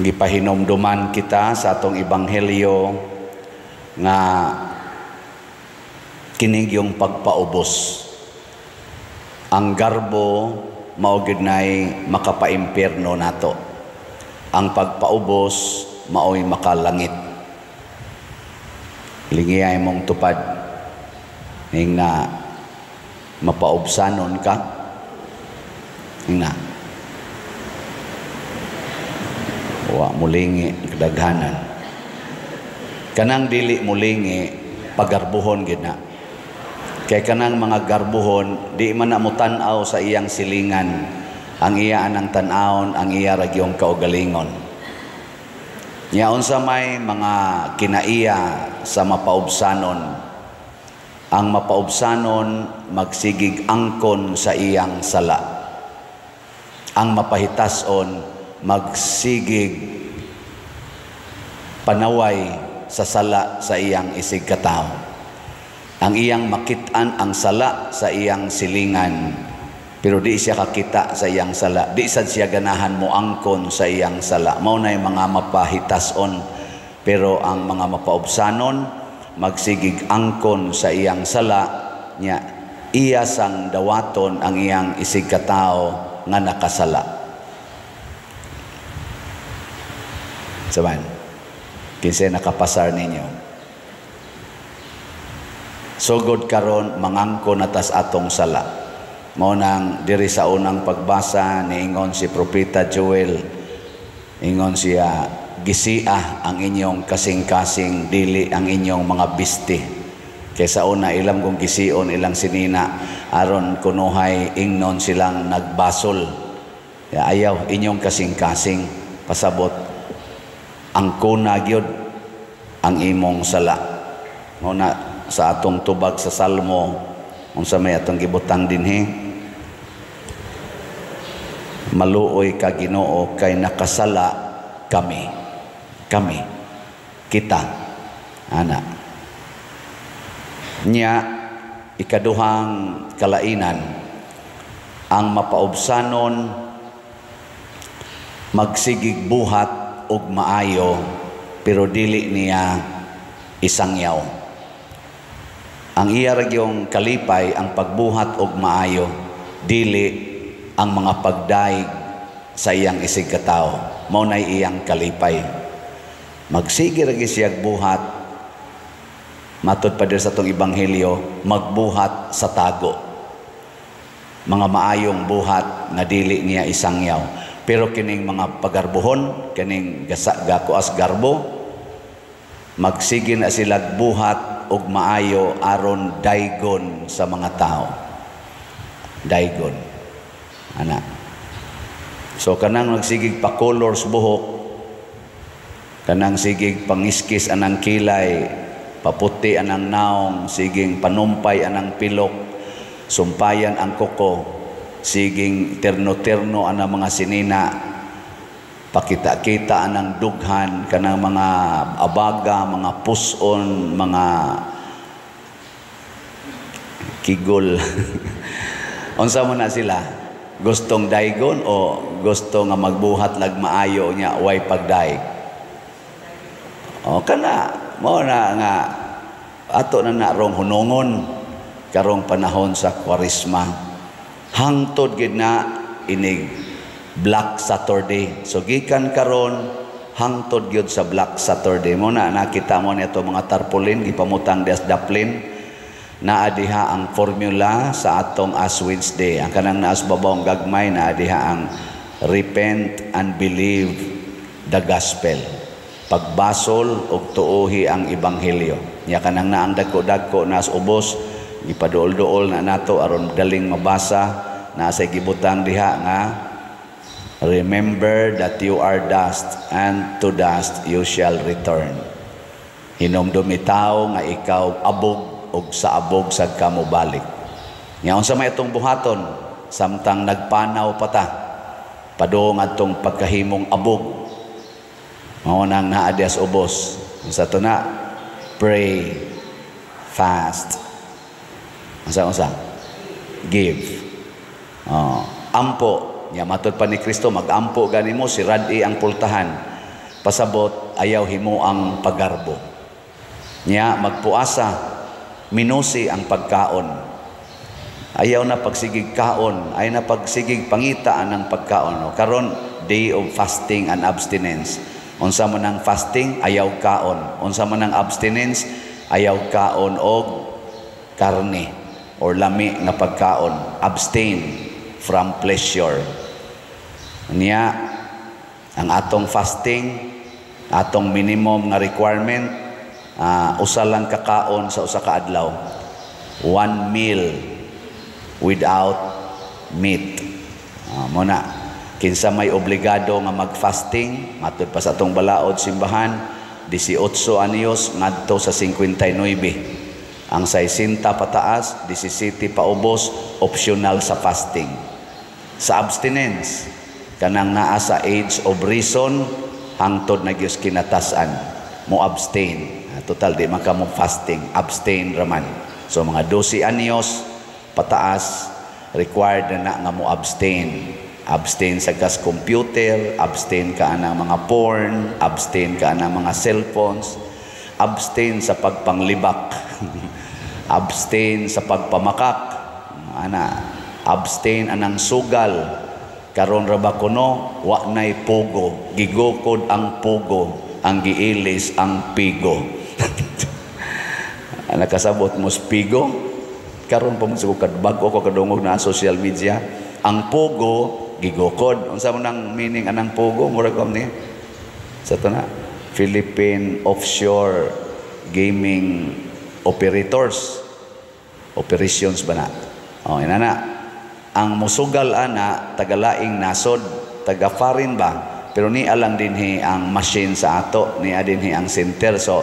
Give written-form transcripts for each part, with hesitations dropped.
Gipahinomduman kita sa atong ebanghelyo nga kining yung pagpaubos. Ang garbo mao gyud nay makapaimpierno nato. Ang pagpaubos maoy makalangit. Lingiyay mong tupad ning na mapaubsanon ka. Ning na wa mulingi kadaghanan. Kanang dili mulingi, pagarbuhon gid na. Kay kanang mga garbuhon, di man na mo tan-aw sa iyang silingan. Ang iya anang tan-awon, ang iya ra gyung kaugalingon. Nya unsa may mga kinaiya sa mapaubsanon? Ang mapaubsanon magsigig angkon sa iyang sala. Ang mapahitason magsigig panaway sa sala sa iyang isig katawo. Ang iyang makit-an ang sala sa iyang silingan, pero di siya kakita sa iyang sala. Di sad siya ganahan mo angkon sa iyang sala. Mao na yung mga mapahitason, pero ang mga mapaubsanon magsigig angkon sa iyang sala nya iya sang dawaton ang iyang isig katawo nga nakasala. Saban, kinsa nakapasar ninyo? Sugod karon mangangko na tas atong sala. Mao nang diri sa unang pagbasa niingon si Propeta Joel, ingon siya, gisia ang inyong kasing-kasing, dili ang inyong mga bisti. Kaysa una ilang kong gision ilang sinina aron kunuhay ingnon silang nagbasol. Ya, ayaw inyong kasing-kasing, pasabot ang kuna gyud ang imong sala. Mao na sa atong tubag sa Salmo, unsa may atong gibutang dinhi? Maluoy ka, Ginoo, kay nakasala kami. Kami, kita, ana. Nya ikaduhang kalainan, ang mapaubsanon magsigig buhat og maayo pero dili niya isangyaw. Ang iya ra gyung kalipay ang pagbuhat og maayo, dili ang mga pagdaig sa iyang isig katawo. Mao nay iyang kalipay. Magsige ra gyud siyag buhat, matud pa diri sa atong ebanghelyo, magbuhat sa tago. Mga maayong buhat nga dili niya isangyaw. Pero kining mga pagarbuhon, kining gasa gakuas garbo, magsige na silag buhat og maayo aron daygon sa mga tao. Daygon. Ana. So kanang nagsigig pa colors buhok, kanang sigig pangiskis anang kilay, paputi anang naong, siging panumpay anang pilok, sumpayan ang kuko, siging terno-terno anang mga sinina, pakita-kita anang dughan, kanang mga abaga, mga puson, mga kigol. Unsa mo na sila? Gustong daygon o gusto nga magbuhat lag maayo nya way pagdaig? O kana mao na nga ato na narong hunongon karong panahon sa Kwaresma. Hangtod gid na inig Black Saturday. So gikan karon hangtod gyud sa Black Saturday. Mo na nakita mo nito mga tarpaulin gipamutang dias daplin. Naa diha ang formula sa atong Ash Wednesday. Ang kanang naas babawng gagmay, naa diha ang repent and believe the gospel. Pagbasol og tuohi ang ebanghelyo. Nya kanang naang dagko-dagko naas ubos, gipaduol-duol na nato aron daling mabasa. Naa say gibutang diha nga remember that you are dust and to dust you shall return. Hinumdumi tawo nga ikaw abog og sa abog sad ka mobalik. Nya unsa may atong buhaton samtang nagpanaw pa ta padung atong pagkahimong abog. Mao nang naa diha sa ubos. Unsa to na? Pray, fast. Unsa unsa? Give. Oh, ampo. Nya matud pa ni Kristo magampo gani mo si rad-i ang pultahan. Pasabot ayaw himo ang pagarbo. Nya magpuasa, minusi ang pagkaon. Ayaw na pagsigig kaon, ayaw na pagsigig pangita ang pagkaon. O, karon day of fasting and abstinence. Unsa man ang fasting, ayaw kaon. Unsa man ang abstinence, ayaw kaon og karne or lami nga pagkaon. Abstain from pleasure. Niya, ang atong fasting, atong minimum nga requirement, usa lang kakaon sa usa ka adlaw. One meal without meat. Mo na kinsa may obligado nga mag-fasting matud pa sa atong balaod simbahan, 18 anyos ngadto sa 59. Ang 60 pataas, 17 paubos, optional sa fasting. Sa abstinence, kanang naa sa age of reason hangtod na gyud kinatasan mo abstain. Total di man ka mo fasting, abstain raman. So mga 12 anyos pataas, required na na nga mo abstain. Abstain sa gas computer, abstain ka ng mga porn, abstain ka ng mga cellphones, abstain sa pagpanglibak, abstain sa pagpamakak, ana, abstain anang sugal. Karon ra ba kuno wa nay pugo, gigukod ang pugo, ang giilis ang pigo. Nakasabot mo pigo? Karon pa man sa bag-o ko kadungog na social media. Ang pugo gigukod. Unsa man ang meaning anang pugo? Murag ko ni sa to na Philippine Offshore Gaming Operators. Operations ba na? Oh, ina na. Ang musugal ana tagalaing nasod, taga foreign ba? Pero ni alang dinhi ang machine sa ato, ni dinhi ang center. So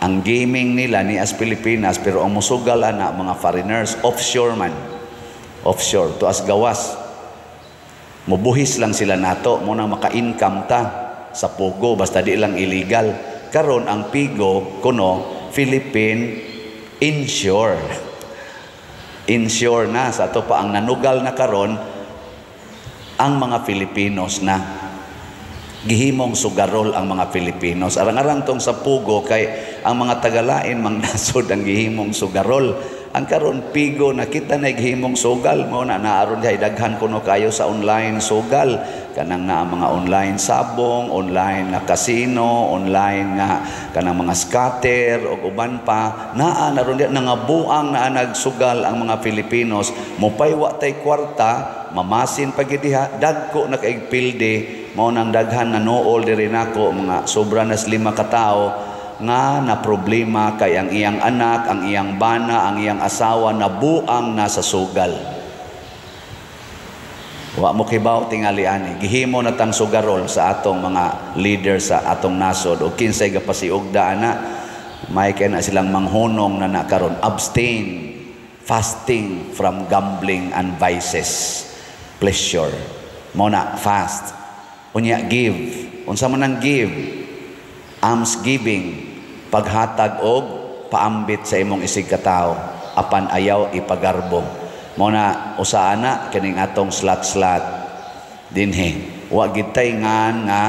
ang gaming nila ni as Pilipinas, pero ang musugal ana mga foreigners, offshore man. Offshore to as gawas. Mubuhis lang sila nato, mo nang maka-income ta sa pugo basta di lang illegal. Karon ang pigo kuno Philippine Inshore. Inshore na sa ato pa ang nanugal na karon ang mga Filipinos na gihimong sugarol ang mga Filipinos. Arang-arang tong sa pugo kay ang mga tagalain mang nasod ang gihimong sugarol. Ang karon pigo nakita na gihimong sugal mo na naaron dihay daghan kuno kayo sa online sugal, kanang na mga online sabong, online nga casino, online nga kanang mga scatter ug uban pa naa naron diha nangabuang naa nagsugal ang mga Filipinos. Mupaywa tay kwarta, mamasin pa gid diha, dagko na kaig pilde. Mao nang daghan na nool diri nako, mga sobra nas 5 ka tawo nga na problema kay ang iyang anak, ang iyang bana, ang iyang asawa nabuang nasa sugal. Wa mo kibaw tingali ani. Gihimo na tang sugarol sa atong mga leader sa atong nasod o kinsay gapasiugda ana, may kay na silang manghunong na nakaron. Abstain, fasting from gambling and vices, pleasure. Mo na fast. Unya give. Unsa man ang give? Alms giving, paghatag og paambit sa imong isig katawo apan ayaw ipagarbo. Mo na usa ana kining atong slot-slot dinhi. Wa gid tay ngan nga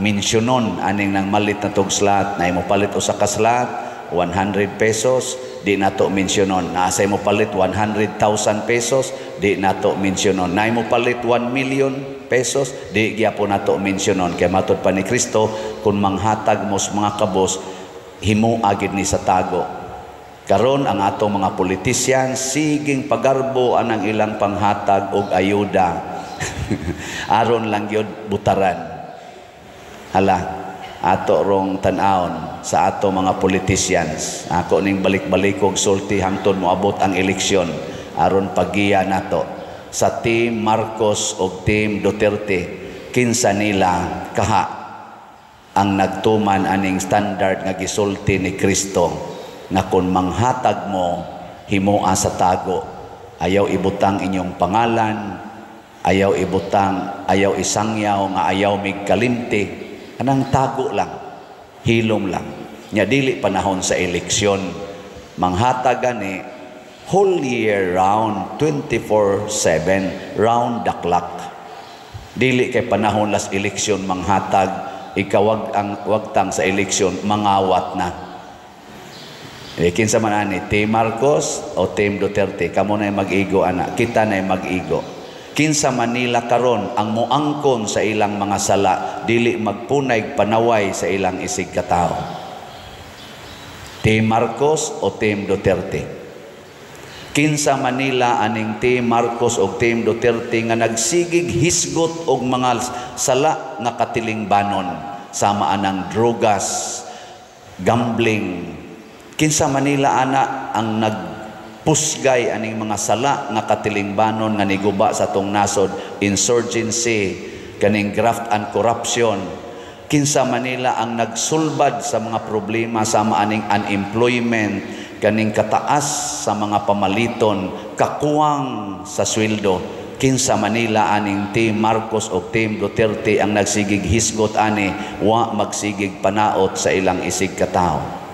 mensyonon aning nang malit na tog slot na imo palit usa ka slot 100 pesos, di nato mensyonon. Na sa imo palit 100,000 pesos, di nato mensyonon. Na imo palit 1 million pesos, di gyapon nato mensyonon. Kay matud pa ni Kristo, kung manghatag mo sa mga kabos, himoa gid ni sa tago. Karon ang atong mga politician siging pagarbo anang ilang panghatag og ayuda. Aron lang gyud butaran. Hala, ato rong tan-awon sa ato mga politicians. Ako ning balik-balik og sulti hangtod moabot ang eleksyon aron paggiya nato sa Team Marcos og Team Duterte, kinsa nila kaha ang nagtuman aning standard nga gisulti ni Kristo nga kung manghatag mo, himoa sa tago. Ayaw ibutang inyong pangalan, ayaw ibutang, ayaw isangyaw nga ayaw migkalimti. Anang tago lang, hilom lang. Nya dili panahon sa eleksyon. Manghatag gani whole year round, 24/7, round the clock. Dili kay panahon las eleksyon manghatag. Ikawag ang wagtang sa eleksyon, mangawat na. Eh, kinsa man ani, Team Marcos o Team Duterte? Kamo na mag-igo ana, kita na mag-igo. Kinsa man nila karon ang muangkon sa ilang mga sala, dili magpunay panaway sa ilang isig katao? Team Marcos o Team Duterte? Kinsa man nila aning Team Marcos o Team Duterte nga nagsigig hisgot og mga sala nga katilingbanon sama anang drogas, gambling? Kinsa man nila ana ang nagpusgay aning mga sala nga katilingbanon nga niguba sa atong nasod, insurgency, kaning graft and corruption? Kinsa man nila ang nagsulbad sa mga problema sama aning unemployment, kaning kataas sa mga pamaliton, kakuwang sa sweldo? Kinsa man nila aning Team Marcos o Team Duterte ang nagsigig hisgot ani, wa magsigig panaot sa ilang isig katao?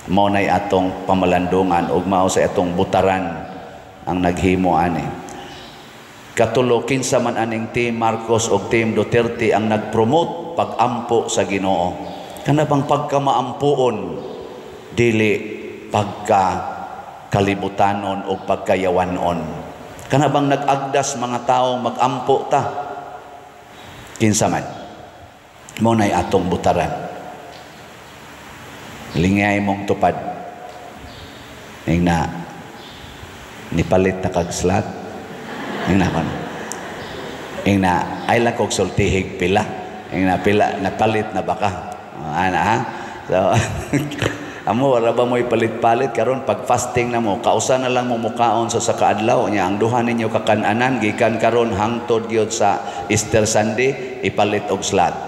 Mao nay atong pamalandungan ug mao sa atong butaran ang naghimo ani. Katulo, kinsa man aning Team Marcos o Team Duterte ang nagpromote pagampo sa Ginoo? Kana bang pagkamaampuon, dili pagka kalibutanon o pagkayawanon? Kana bang nag-agdas mga tao, magampo ta? Kinsa man? Mao nay atong butaran. Lingay mong tupad. Ing na, nipalit na kag slot. Ing na kono. Ing na, ay lang kog sultihig pila. Ing na, pila, napalit na baka? Oh, ana ha? So, amo wala ba mo ipalit-palit karon? Pag fasting na mo, kausa na lang mo mukaon sa kaadlaw nya ang duha ninyo kakanan gikan karon hangtod gyud sa Easter Sunday, ipalit og slot.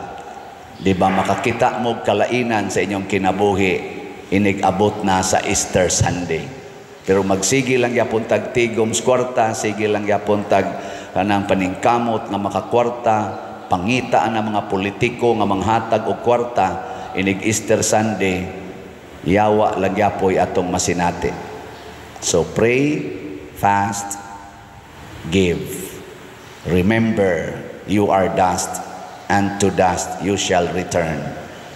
Di ba makakita mo kalainan sa inyong kinabuhi inig abot na sa Easter Sunday? Pero magsige lang gyapon tag tigom sa kwarta, sige lang gyapon tag kanang paningkamot nga makakwarta, pangita ang mga politiko nga manghatag og kwarta inig Easter Sunday, yawa lang gyapoy atong masinati. So pray, fast, give. Remember, you are dust and to dust you shall return.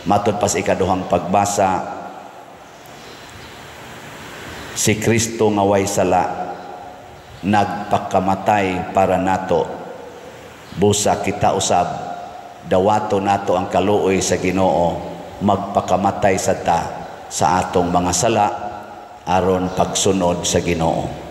Matod pa sa ikaduhang pagbasa, si Kristo nga way sala nagpakamatay para nato. Busa kita usab, dawato nato ang kaluoy sa Ginoo, magpakamatay sa ta sa atong mga sala aron pagsunod sa Ginoo.